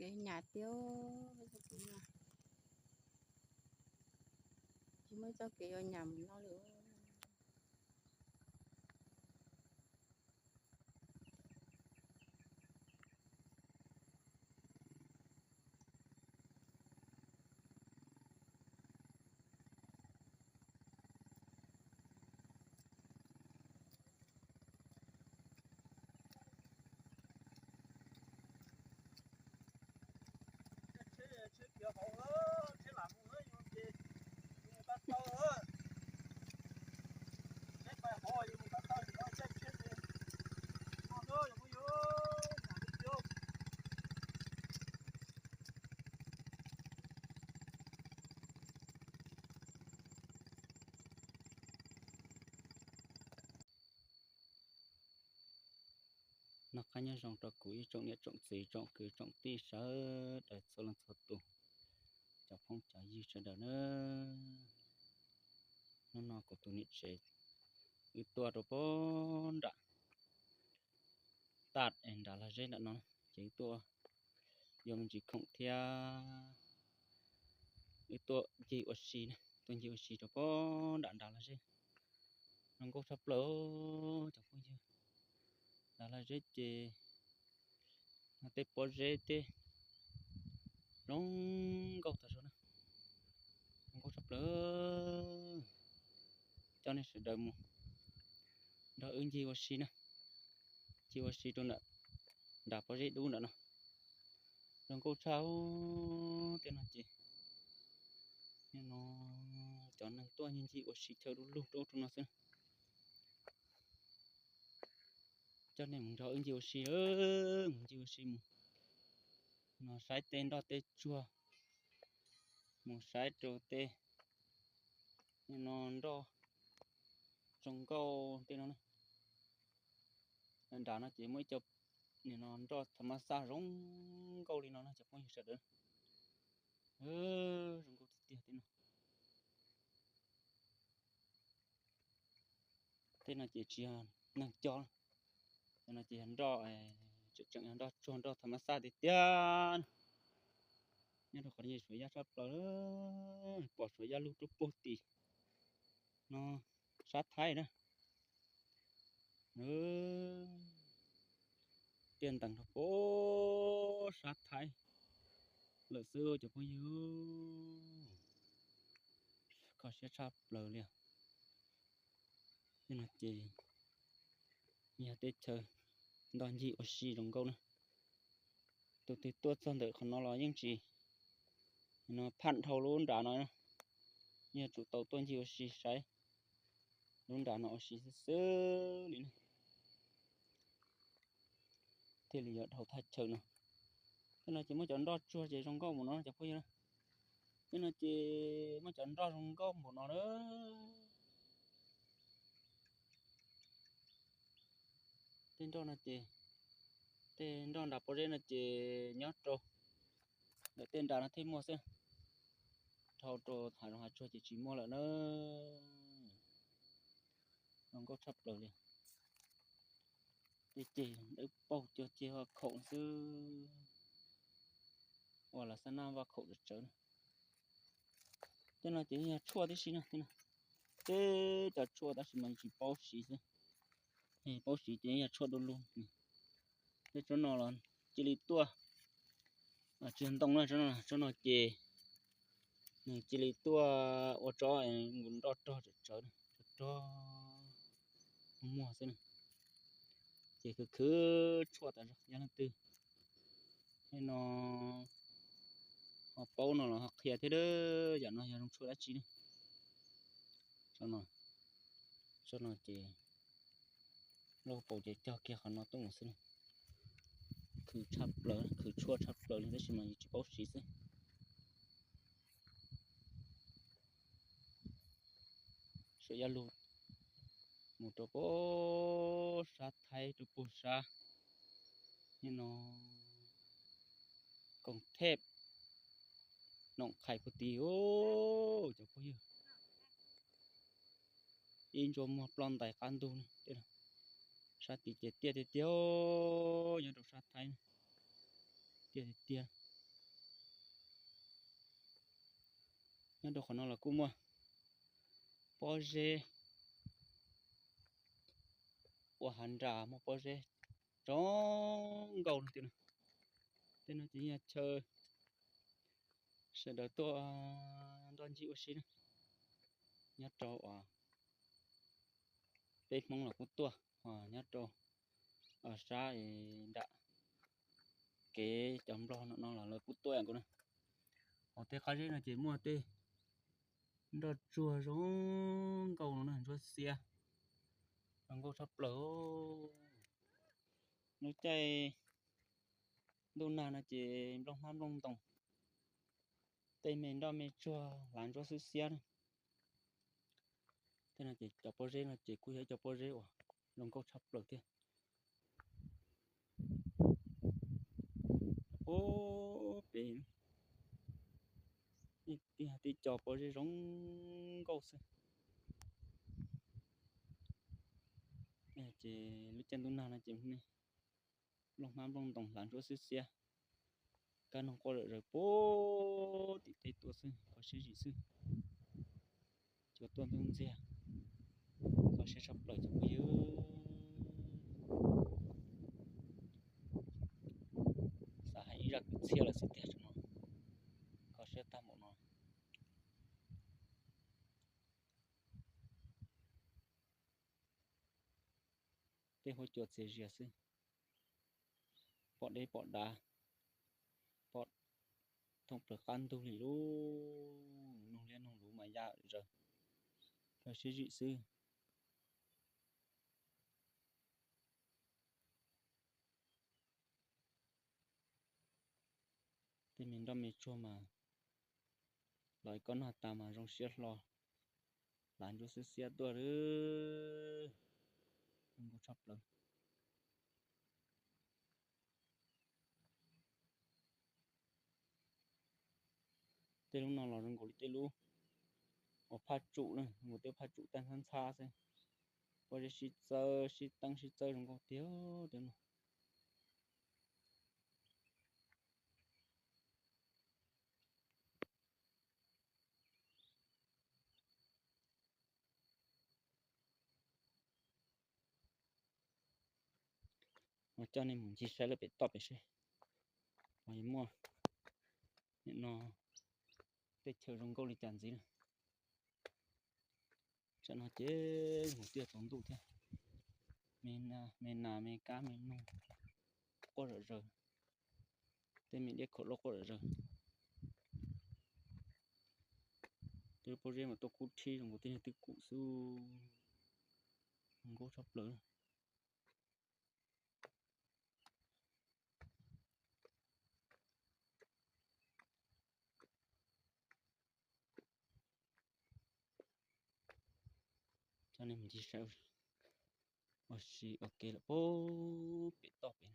kev nyam tiag, tsis muaj txoj kev yuav nyam mus no li. Noj qab nyob zoo rau kuv ib tsoom niam tsoom txiv tsoom kwv tsoom tij sawv daws txhua leej txhua tus, cov phooj cov ywg sawv daws na. Hnub no kuv tus niam tsev wb tuaj rau pem nram taj es nrad lag zeb nram no, ces wb tuaj yuav me ntsis khoom thiab wb tuaj ncig ua si na, tuaj ncig ua si rau pem nram nrad lag zeb. Zoo nkauj tshaj plaws cov phooj ywg. Nrad lag zeb ces tej pob zeb tej zoo nkauj tag zog na, zoo nkauj tshaj plaws. Coj nej sawv daws mus nrog wb ncig ua si na, ncig ua si rau nram nrad pob zeb dub nram no. Zoo nkauj tshaj. Tej no ces no cov neeg tuaj ncig ncig ua si chaw du lug rau ub rau no xwb. Coj nej mus nrog wb ncig ua si, mus ncig ua si mus, no saib tej nroj tej tsuag, mus saib rau tej no nroj zoo nkauj tej no na. Nrad no ces muaj ib co nim no nroj tha mas xaj zoo nkauj li no na cov phooj ywg sawv daws. Zoo nkauj tiag tiag tej no. Tej no ces tsis yog neeg cog, tej no ces yog nroj, tseem tseem yog nroj tsuag nroj tha mas xaj tiag tiag. Nyob rau qhov no suav yaj tshaj plaws, pom suav yaj lug rau puag tim no sab Thaib na. Tiaj ntees rau puag sab Thaib lawm xwb cov phooj ywg. Kho siab tshaj plaws li. Tej no ces yog teb chaws ntoj ncig ua si zoo nkauj na. Tus twg tuaj txog ntawm qhov no los yeej tsis no phaj dhau lub nrad no, yog tsum tau tuaj ncig ua si saib lub nrad no ua si xwb xwb li na, thiaj li yuav dhau thaj chaw no. Tej no ces muab cov nroj tsuag ces zoo nkauj npaum no cov phooj ywg na. Tej no ces muab cov nroj zoo nkauj npaum no na. Tej nroj no ces, tej nroj nram pob zeb no ces nyob rau ntawm tej nrad no thiaj muaj xwb, dhau rau hav zoov hav tsuag ces tsis muaj lawm na. Zoo nkauj tshaj plaws li. Tej ceg dawb paug cog ceg vaj khaum xwb, ua las xab nab vaj khaum tsawv tsawv. Tej no ces yog tshuaj tib si no, tej cov tshuaj tab sis mas tsis paub siv xwb, paub siv ces yog tshuaj du lug. Tej tsob no los cia li tuaj, tsis yog ntoo na, tsob no ces nws cia li tuaj ua tsob nkus nroj rog tsawv tsawv, rog rog muag xwb na. Ces khwv khwv tshuaj tas zog, yog leej twg no ho paub no los ho qhia thiab, yam no yog zoo tshuaj dab tsi ne. Tsob no ces loj paus ces cog kiag qhov no tuaj mus xwb na. Khwv tshaj plaws, khwv tshuaj tshaj plaws li tab sis mas yus tsis paub siv xwb. Suav yaj lug mus rau puag sab Thaib rau puag sab no, Koos Thej, Noom Qhais puag tid cov phooj ywg. Ib ntsua muag ploj ntais qab ntug ne. Sab tid ces tiaj tiag tiag, nyob rau sab Thaib tiaj tiag tiag. Nyob rau qhov no los kuj muaj pob zeb ua hav nras, muaj pob zeb zoo nkauj no tiag na. Tej no ces yog chaw sawv daws tuaj nroj ncig ua si na. Nyob rau uas peb Hmoob los kuj tuaj, nyob rau sab nram kev cov Nplog no no los lawv kuj tuaj nkaus na. Hauv tej qab zeb no ces muaj tej nroj tsuag zoo nkauj no na, ntsuab xiab zoo nkauj tshaj plaws. Lub caij ntuj nag no ces nplooj hmab nplooj ntoos, tej me nroj me tsuag hlav ntsuab xwb xiab na. Tej no ces cov pob zeb no ces kuj yog ib co pob zeb uas zoo nkauj tshaj plaws thiab. Ub, pem tib tib co pob zeb zoo nkauj xwb. Ces lub caij ntuj nag no ces nplooj hmab nplooj ntoos hlav ntsuab xwb xiab. Kab noog quaj zom zaws puag tim teb tuaj xwb, kho siab zim xwb. Cua tuaj ntub ntxiag, kho siab tshaj plaws cov phooj ywg. Xav hais ib zaj kwv txhiaj lawm xwb tiag tsoom no, kho siab tag npaum no. Tej huab cua txias zias xwb, pom deb pom dav, pom thoob plaws qab ntug li lub noog liab noog luv mas ya zaws, kho siab zim xwb. Tej me nroj me tsuag mas los ib kob noj tas mas zoo siab hlo, hlav ntsuab xwb xiab tuaj lawm, zoo nkauj tshaj plaws. Tej lub no los zoo nkaus li tej lub uas phaj tsum na, zoo nkaus tej phaj tsum tag ntxhab ntxhab xwb. Pob zeb sib txawb sib teeb sib txawb zoo nkauj tiag tej no. Mas coj nej mus ncig saib lawm pem toj pem seb, mas yuav muaj nim no tej chaw zoo nkauj li cas ntxiv na. Tsam no ces mus tiaj tsaus ntuj thiab, me nas me kab me noog quaj zom zaws, tej me diab khaum loj quaj zom zaws. Tej lub pob zeb mas tuaj kub thib zoo nkaus tej niag twj kum xwb, zoo nkauj tshaj plaws. Coj nej mus ncig saib ua si ua ke lawm pem toj pem.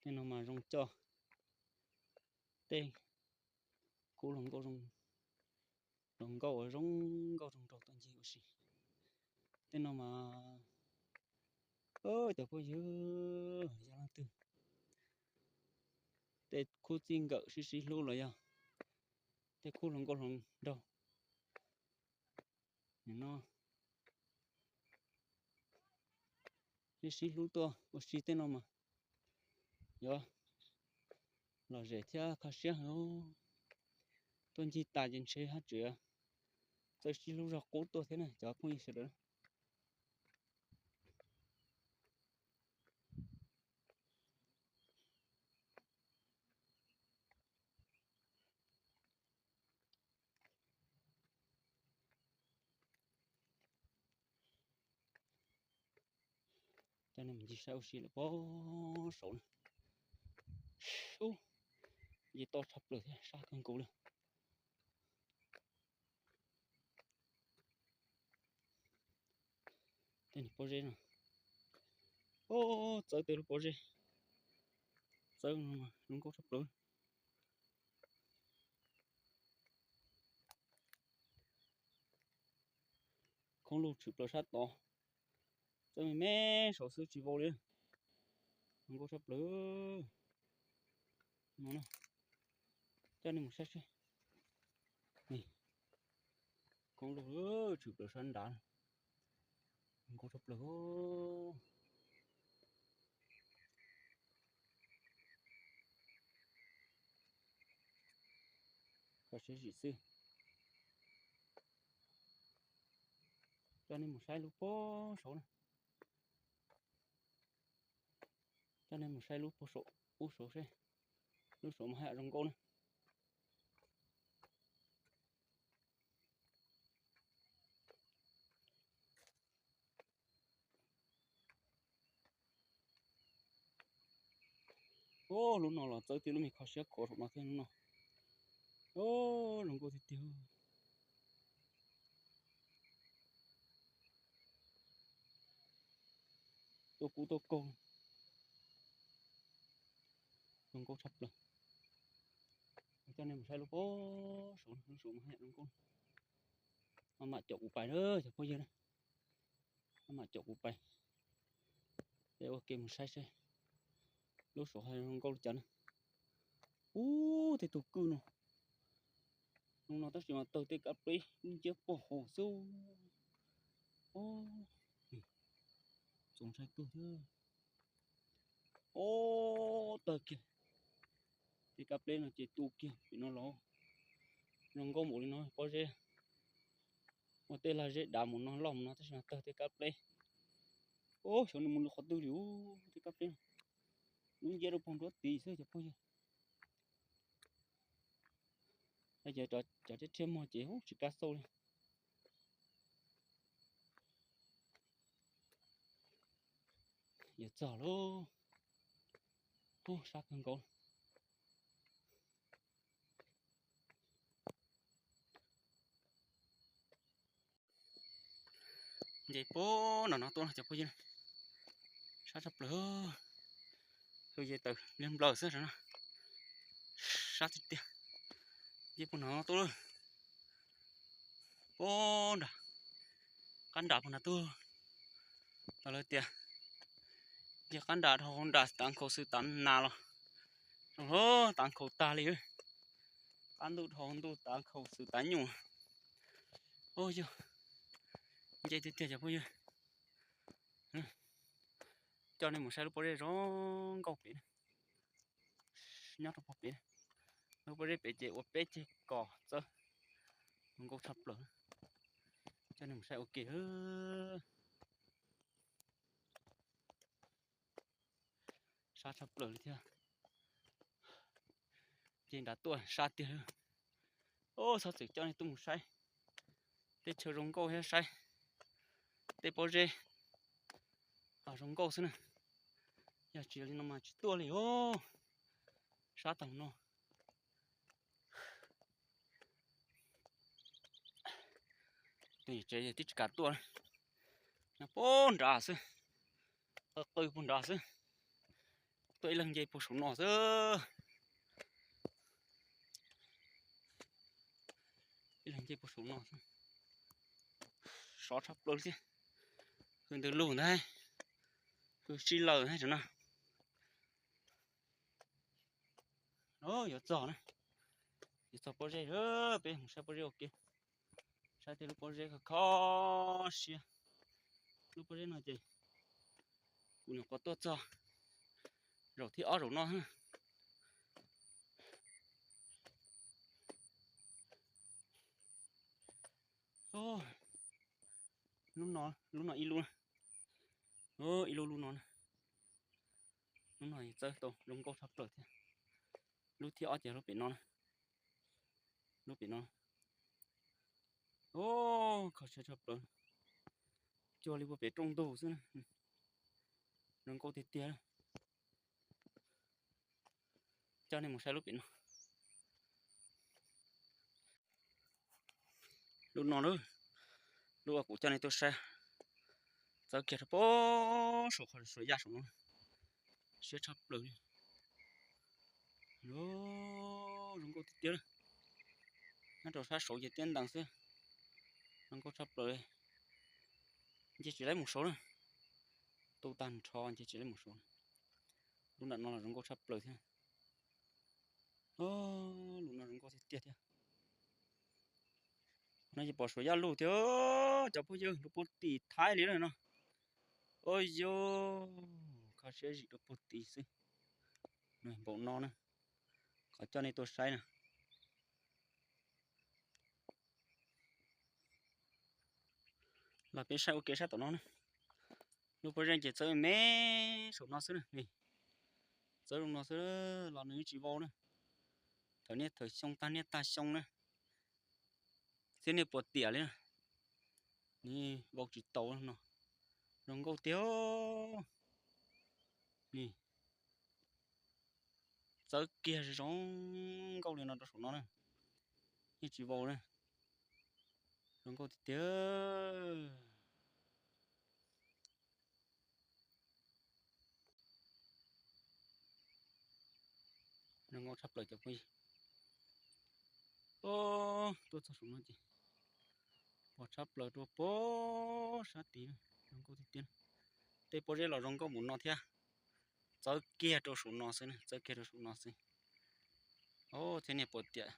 Tej no mas zoo coj tej khub hluas nkauj, hluas nkauj uas zoo nkauj zoo nraug tuaj ncig ua si. Tej no mas, cov phooj ywg, yog leej twg tej khub txij nkawm sib sib hlub los yog tej khub hluas nkauj hluas nraug no sib sib hlub tuaj ua si tej no mas yuav lom zem thiab kho siab heev. Tuaj ncig tas ces ntshe haj tseem txawj sib hlub zog qub tuaj thiab na cov phooj ywg sawv daws. Coj nej mus ncig saib ua si lawm pem saud na. Ub, ye toj tshaj plaws thiab sab kawg nkaus li. Tej niag pob zeb no, txawb tej lub pob zeb, txawb no zoo nkauj tshaj plaws. Khoob lug tshwm plaws sab tod, txawb me me saud xwb tsis vau li. Zoo nkauj tshaj plaws no. Coj nej mus saib seb. Koob lug tshwm plaws sab nrad. Zoo nkauj tshaj plaws. Kho siab zim xwb. Coj nej mus saib lub pob saud na. Coj nej mus saib lub pob saud, ub saud seb, lub saud mas haj yam zoo nkauj na. Lub no los txawb tiag, lub me kho siab khov saum no thiab lub no. Zoo nkauj tiag tiag. Tuaj kub tuaj kaug, zoo nkauj tshaj plaws. Coj nej mus saib lub pob saud, lub saud mas haj yam zoo nkauj. Maj mam caum kuv pais na cov phooj ywg na. Maj mam caum kuv pais, peb ua ke mus saib seb lub saud haj zoo nkauj li cas na. Ub, tej tug kwj no, zoo no tab sis mas tawg tej kab pleb nciab pog hauv xwb. Txaus ntshai kawg thiab. Ob, tawg kiag tej kab pleb no ces tu kiag pem no los. Zoo nkauj npaum li no pob zeb. Ua tej lag zeb dav mus no loj mus no tab sis mas tawg tej kab pleb. Ub, xyov nws mus qhov twg li ub, tej kab pleb no. Lub nciab rau pog nruab tid xwb cov phooj ywg. Cov rhiab rhiab muag ces ub tsis kam xauj li. Yuav txog lauj. Ub, sab kawg nkaus. Nce puag nram no tuaj no cov phooj ywg, sab tshaj plaws. Tus ces tawm liag nplaws xwb no, sab tiag tiag. Nce puag nram no tuaj lawm, puag nram, qab nram puag nram tuaj. Tau lawv tias nce qab nram dhau hauv nram tav nkhaus xwb tav nas los, tav nkhaus tag li. Qab ntuj dhau ntuj tav nkhaus xwb tav nyuj. Ub yog, nce tiag tiag cov phooj ywg. Coj nej mus saib lub pob zeb zoo nkauj pem, nyob rau pem. Lub pob zeb pem ces ua peb ceg kos txawb, zoo nkauj tshaj plaws. Coj nej mus saib ua ke. Sab tshaj plaws li thiab. Ces nrad tuaj sab tiag. Ub, txhob txwm coj nej tuaj mus saib teb chaws zoo nkauj thiab saib tej pob zeb zoo nkauj xwb na. Yog tsis yog li no mas tsis tuaj li os. Sab tag no. Tus niam tsev twb tsis kam tuaj, nyob puag nrad xwb, qw qw puag nrad xwb. Tuaj ib leeg nce puag saum no xwb. Ib leeg nce puag saum no xwb. Sov tshaj plaws li thiab. Hws ntws lug ntag, hws sij lawm ntag tam no. Yuav txog na, yuav txog pob zeb, peb mus saib pob zeb ua ke. Saib tej lub pob zeb kho kho siab. Lub pob zeb no ces kuv nyuam qhuav tuaj txog zaum thib ob zaum no. Lub no, lub no ib lub, ib lub lub no na. Lub no txawb tau zoo nkauj tshaj plaws thiab. Lub thib ob ces lub pem no na. Lub pem no. Kho siab tshaj plaws, cuag li puag pem rooj ntug xwb. Zoo nkauj tiag tiag. Coj nej mus saib lub pem no. Lub no, lub uas kuv coj nej tuaj saib, txawb kiag rau puag saum qhov suav yaj saum no, siab tshaj plaws li. Zoo nkauj tiag tiag. Nyob rau sab saud ces tiab ntees xwb, zoo nkauj tshaj plaws. Nce tsis laib mus saud na, tu tag nrho nce tsis laib mus saud. Lub nram no los zoo nkauj tshaj plaws thiab. Lub no zoo nkauj tiag tiag thiab. No ces pom Suav Yaj Lug thiab cov phooj ywg, rau puag tim Thaib li no. Ua yog kho siab zim rau puag tim xwb. Npaum no na, qhov coj nej tuaj saib na. Los peb saib ua ke sab tom no na. Lub pob zeb ces txawb me saum no xwb na. Txawb zoo no xwb los nws tsis vau na. Thaum niaj thaum xyoo tag niaj tag xyoo na, thiab nej puas tiam li na, nws vau tsis tau no. Zoo nkauj tiag. Txawb kiag zoo nkauj li no rau saum no na, yeej tsis vau na. Zoo nkauj tiag tiag. Zoo nkauj tshaj plaws cov phooj ywg. Tuaj txog saum no ces pom tshaj plaws rau puag sab tid, zoo nkauj tiag tiag. Tej pob zeb los zoo nkauj mus no thiab, txawb kiag rau saum no xwb, txawb kiag rau saum no xwb. Thiab niag puas tiam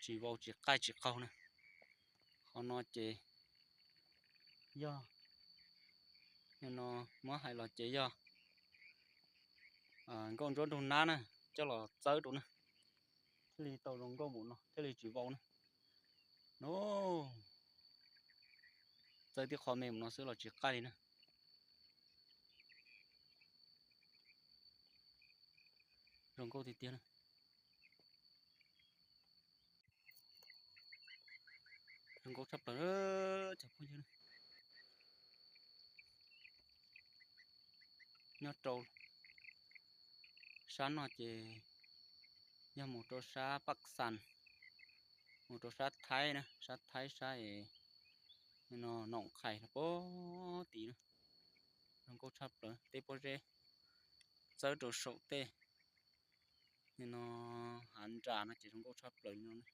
tsis vau tsis qaij tsis qaug na. Qhov no ces yog, no muab hais los ces yog nkauj ntsuab nrug nab na, coj los txawb rau na, thiaj li tau zoo nkauj mus no thiaj li tsis vau na. No, txawb tib qho me mus no xwb los tsis qaij li na. Zoo nkauj tiag tiag na. Zoo nkauj tshaj plaws cov phooj ywg. Nyob rau sab no ces yog mus rau sab Paj Xas, mus rau sab Thaib na, sab Thaib sab no Noom Qhais los puag tid na. Zoo nkauj tshaj plaws tej pob zeb txawb rau saum tej no, hav nras no ces zoo nkauj tshaj plaws li no.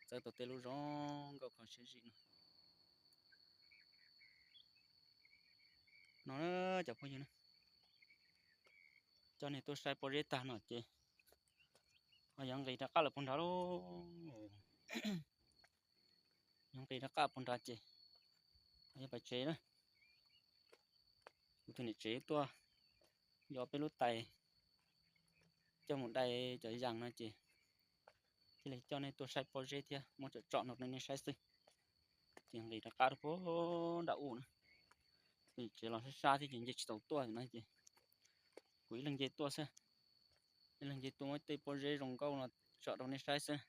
Txawb tau tej lub zoo nkauj kho siab zim no. No cov phooj ywg na, coj nej tuaj saib pob zeb tag no ces ho yuav nqis rov qab lawm puag nrad lauj. Yuav nqis rov qab puag nrad ces ho yuav pais tsev na. Kuv tus niam tsev tuaj yuav peb lub tais coj mus dai cov yas no ces thiaj li coj nej tuaj saib pob zeb thiab muab tsom tsom no rau nej saib xwb. Ces nqis rov qab rau puag nram ub na. Tus niam tsev los sab sab thiab ces nce tsis tau tuaj no ces kuv ib leeg nce tuaj xwb. Ib leeg nce tuaj muab tej pob zeb zoo nkauj no tsom rau nej saib xwb.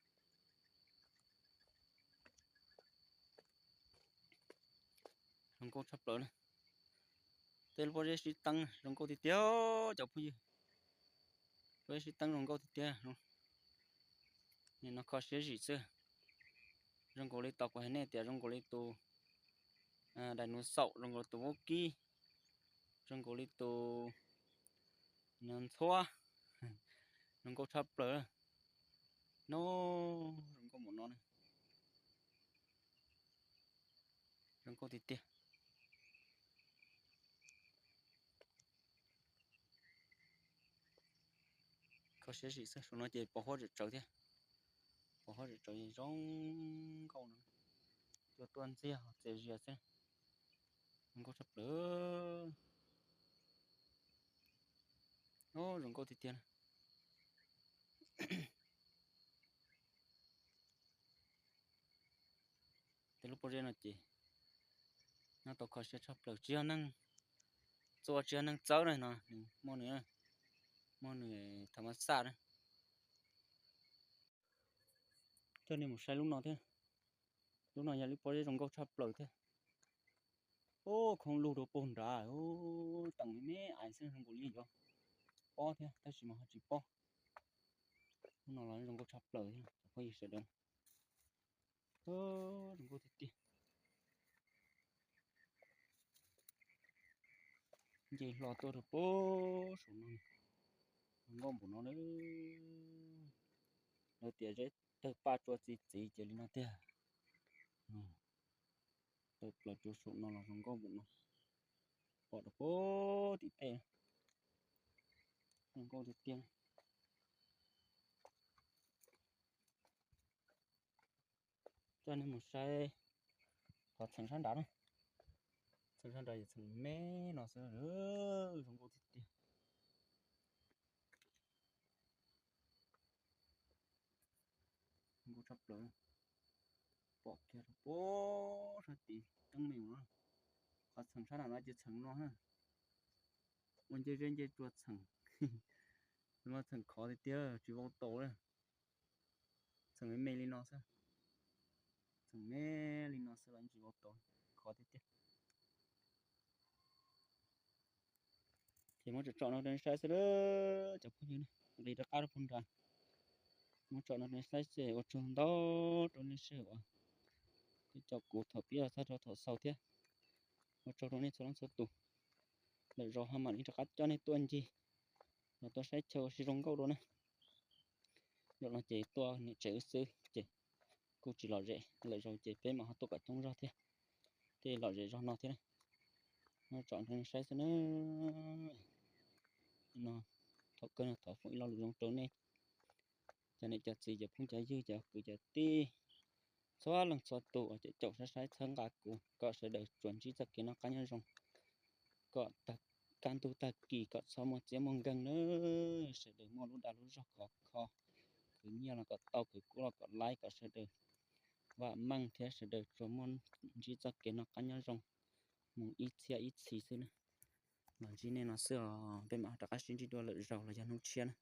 Zoo nkauj tshaj plaws na. Tej lub pob zeb sib teeb zoo nkauj tiag tiag cov phooj ywg. Pob zeb sib teeb zoo nkauj tiag tiag. Nim no kho siab zim xwb. Zoo nkaus li tau kuv hais nej tias zoo nkaus li tus dais nus xaum, zoo nkaus li tus vaub kib, zoo nkaus li tus ntxhuab. Zoo nkauj tshaj plaws. No, zoo nkauj npaum no na. Zoo nkauj tiag tiag. Kho siab zim xwb, saum no ces pos huab tsaws tsawv thiab. Pos huab tsaws tsawv zoo nkauj no. Cua tuaj ntxiag txias zias xwb. Zoo nkauj tshaj plaws. Zoo nkauj tiag tiag na. Tej lub pob zeb no ces nyob tau kho siab tshaj plaws, tsis yog neeg txua tsis yog neeg txawb na, no nws muaj nws, muaj nws thaum mab xaj na. Coj nej mus saib lub no thiab. Lub no yog lub pob zeb zoo nkauj tshaj plaws thiab. Ub, khoob lug rau puag nrad, teem me me ais xwb, zoo nkaus li yuav pob thiab tab sis mas ho tsis pob. Lub no los zoo nkauj tshaj plaws thiab cov phooj ywg sawv daws. Zoo nkauj tiag tiag. Nce hlo tuaj rau puag saum no, zoo nkauj npaum no na. Lawv tias zeb tawg paj tsua txi txiv ces li no tiag. Tawg plaws rau saum no los zoo nkauj npaum no. Pom rau puag tim tej. Zoo nkauj tiag tiag. Coj nej mus saib qhov txheem sab nrad na. Txheem sab nrad yog txheem me no xwb, zoo nkauj tiag tiag. Nkauj tshaj plaws. Pom kiag rau puag sab tid teeb meem no. Qhov txheem sab nram no ces txheem no na. Ua nce zeb nce tsua txheem. Mas txheem khov tiag tiag tsis vau taus li. Txheem me me li no xwb. Txheem me li no xwb los tsis vau taus, khov tiag tiag. Ces muab tsom tsom no rau nej saib xwb cov phooj ywg, nqis rov qab rau puag nrad. Muab tsom no rau nej saib xwb, ua tsaug ntau rau nej sij hawm uas caum kuv thaum pib los txog rau thaum xaus thiab. Ua tsaug rau nej txhua leej txhua tus. Lwm zaus ho mam li rov qab coj nej tuaj ncig los tuaj saib chaw ua si zoo nkauj dua na. Zaum no ces tuaj niam tsev wb xwb ces kuj tsis lom zem, lwm zaus ces peb mam ho tuaj kom coob zog thiab, thiaj lom zem zog no thiab na. Muab tsom rau nej saib xwb na. No, thaum kawg no thov foom ib lo lus zoo rau nej cov niam cov txiv, cov phooj cov ywg, cov kwv cov tij, txhua leej txhua tus uas caum caum saib saib txhawb nqa kuv kom sawv daws tsuas ntsib txoj kev noj qab nyob zoo, kom tag, kaj ntug tag kis kom txhob muaj txiab muaj nkeeg na, sawv daws muaj lub dag lub zog khov kho, khwv nyiaj los kom tau, khwv kub los kom laib, kom sawv daws vam meej thiab sawv daws tsuas muaj ntsib txoj kev noj qab nyob zoo mus ib txhiab ib txhis xwb na. Los ntsib nej no xwb os, peb mam rov qab sib ntsib dua lwm zaus los yog hnub tshiab na.